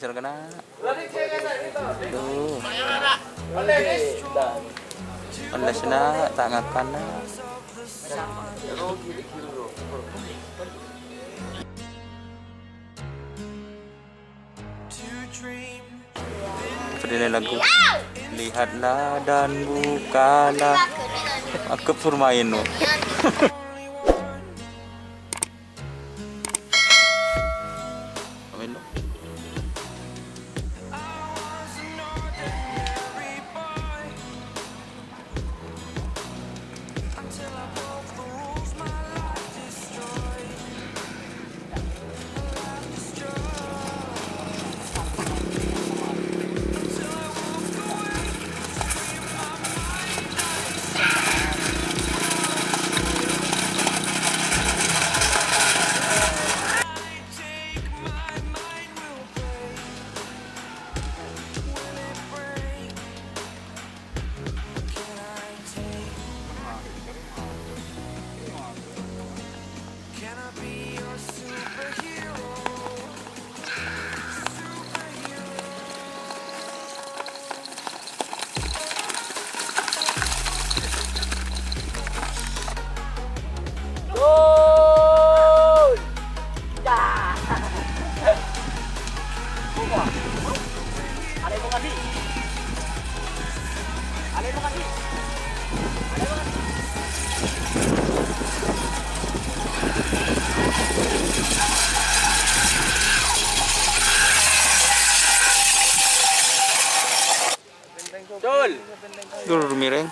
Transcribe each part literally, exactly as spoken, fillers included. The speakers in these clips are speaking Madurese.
Ser kènè'. Duh. Ollè, Na', ta' ngakan, Na'. Apa dia lagu? Lihatlah dan bukalah. Aku pur main, no. Amin, no. Gol! Dah! Ada yang mau ngasih? Ada yang mau ngasih? Ada yang mau ngasih? Cul. Dur, miring.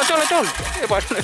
Cul, cul. Eh, padahal.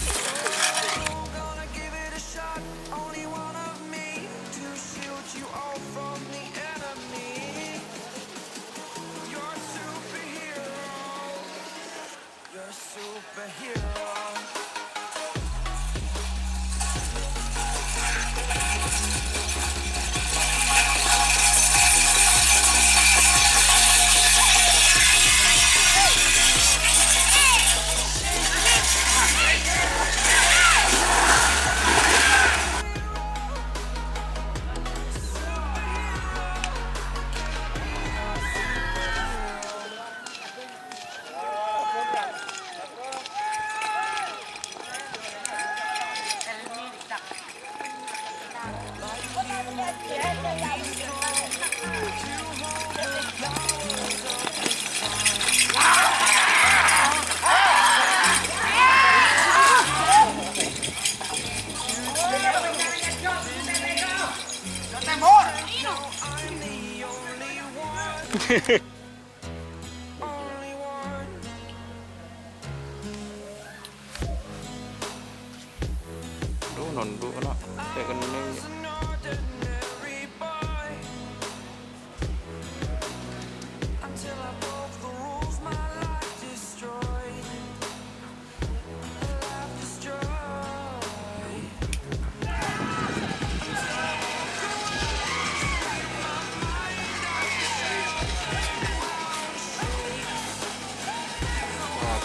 Aduh, nonduk, nak. Saya kena.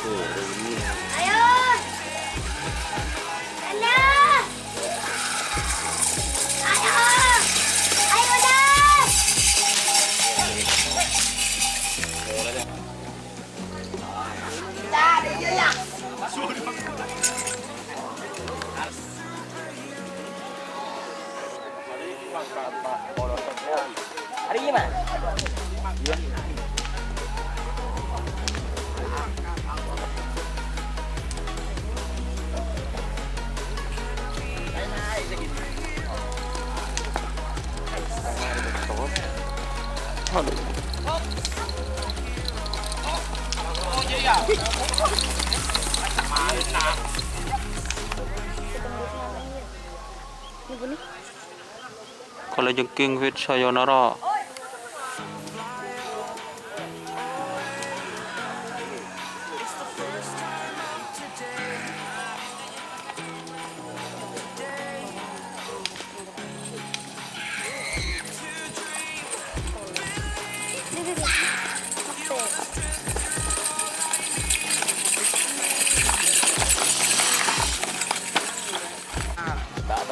Ayo. Sana. Ayo. Ayo, dah. Kalajengking wit sayonara.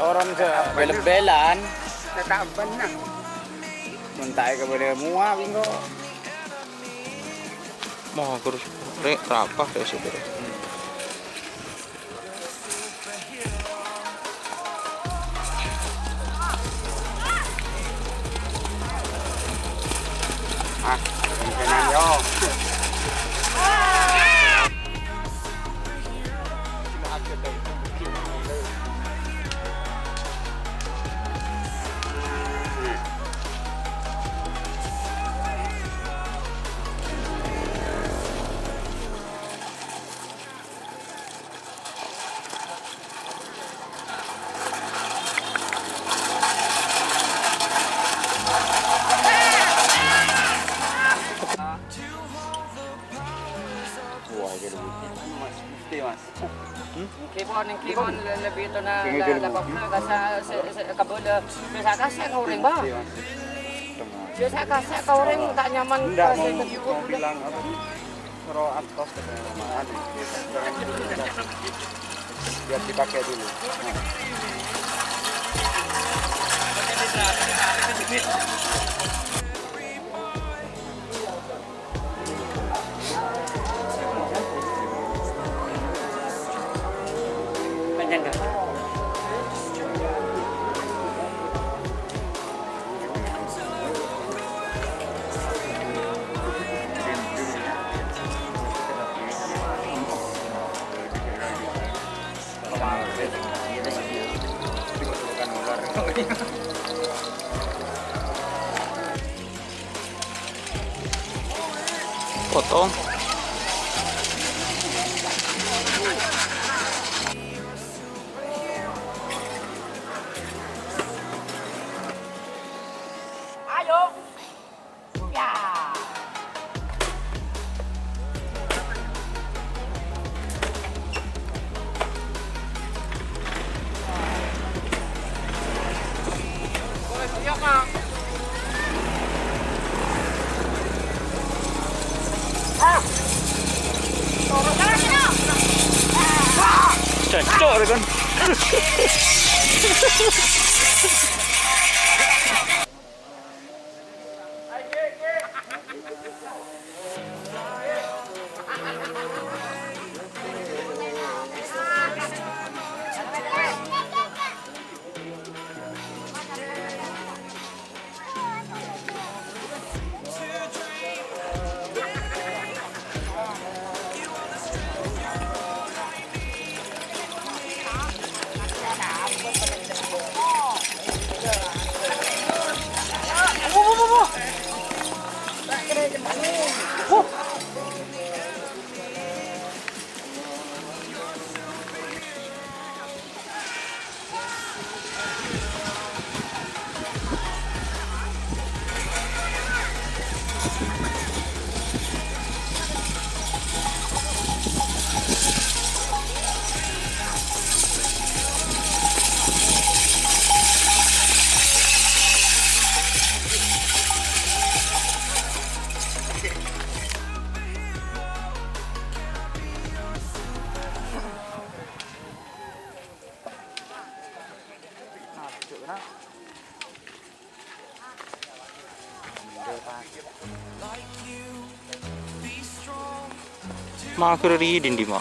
Orèng sè bel-belan. Tetap benar. Mon ta' èkabâlâ mowa, bingko. Mager, rè', rapa, rè', saudara. Ah, kemungkinan, yo. Wah, jadi lucu. Mas, mesti, Mas. Hmm? Ngghi pon, ngghi pon, le-, lebbi tona la, la pokna ka sa-, se-, se-, kabâlâ. Biasa kasè' ka orèng, Bang. Mesti, Mas. Biasa kasè' ka orèng, ta' nyaman. Ndak, kasè' mau, ka mau bilang apa? Soro atos katanya Mama Ade. Jangan dulu, biar dipakai dulu. Nah. Potong. Ayo. Ya. Cocok, kan? Mager ri dindi, Ma.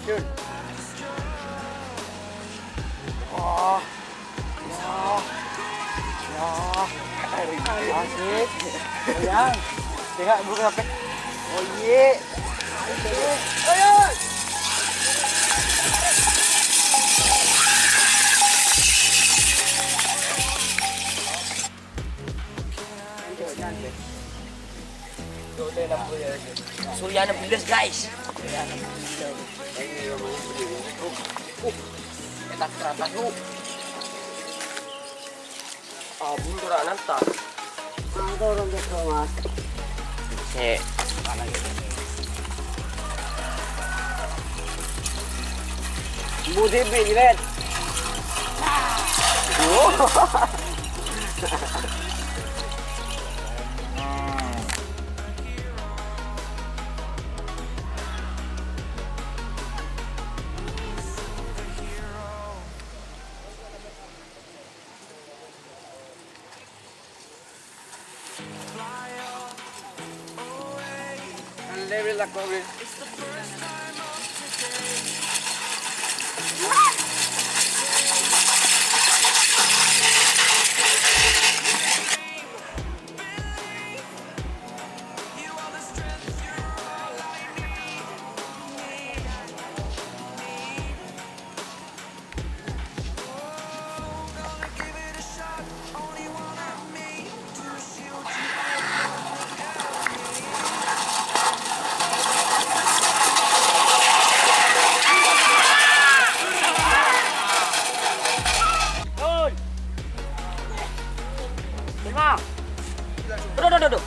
Yun. Oh. Ya. Ya. Asik. Sayang. Sehat, Bu, kenapa? Oh, iya. Ayo. Surya enam belas, guys. Uh, eta kertas lu. Abun turanan ta? Ah, turun gitu, Mas. Se. Budi bi, Jilet. Dul. Tengah. Aduh, aduh, aduh, aduh.